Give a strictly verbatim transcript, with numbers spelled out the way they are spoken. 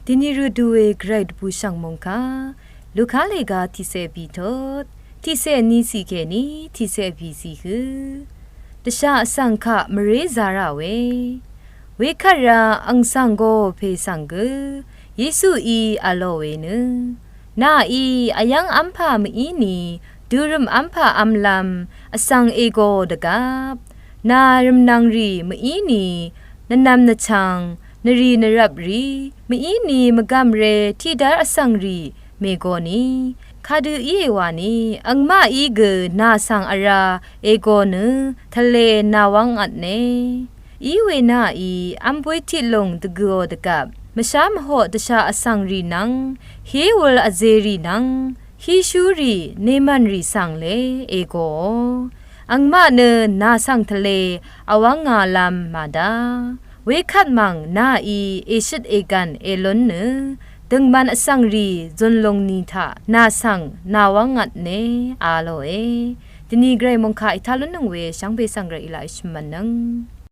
Dini rø duwe gvray dvbùshv̀ng mòngkà Luka lèga tiqsè bìtot tiqsè ni siq kèní tiqsè bì siq hø dvsha vsv̀ng kaq mvré zārà we. Wekvt rā àng svng go pè svng gø Yesuí vlò we nø, nàí vyv́ng v́mpà mví ni dørø̀m v́mpà v́mlv́m vsv̀ng ègo dvgvp, nà rv̀mnv̀ngrì mví ni nvnvm nvchvng, nvrì nvrvprì mví ni mvgv̀mré tiqdv́r vsv̀ngrì mègo ni, kadø íe wani, àngmaqí gø nà svng vrá ègo nø tvlē nàwv́ngvtne. Íwe nàí v́m bóy tiqlùng dvgø̀ò dvgvp mvshá mvhoq dvsha vsv̀ngrì nvng, hí wūl vzerì nvng, híshúrì nemv̀nrì svng lé ègoò. Àngmaq nø nà svng tvlē vwv́ngālv́m màdá. Wekvt mv̀ng nàí èshøt ègv̀n èlún nø, døngman vsv̀ngrì zunlung ni taq nà svng nàwv́ngvtne a lòe. Dini gvray mòngkà ètá lúnnøng we shvngbe svng gvray èlaq èshø̀mv̀nnøng.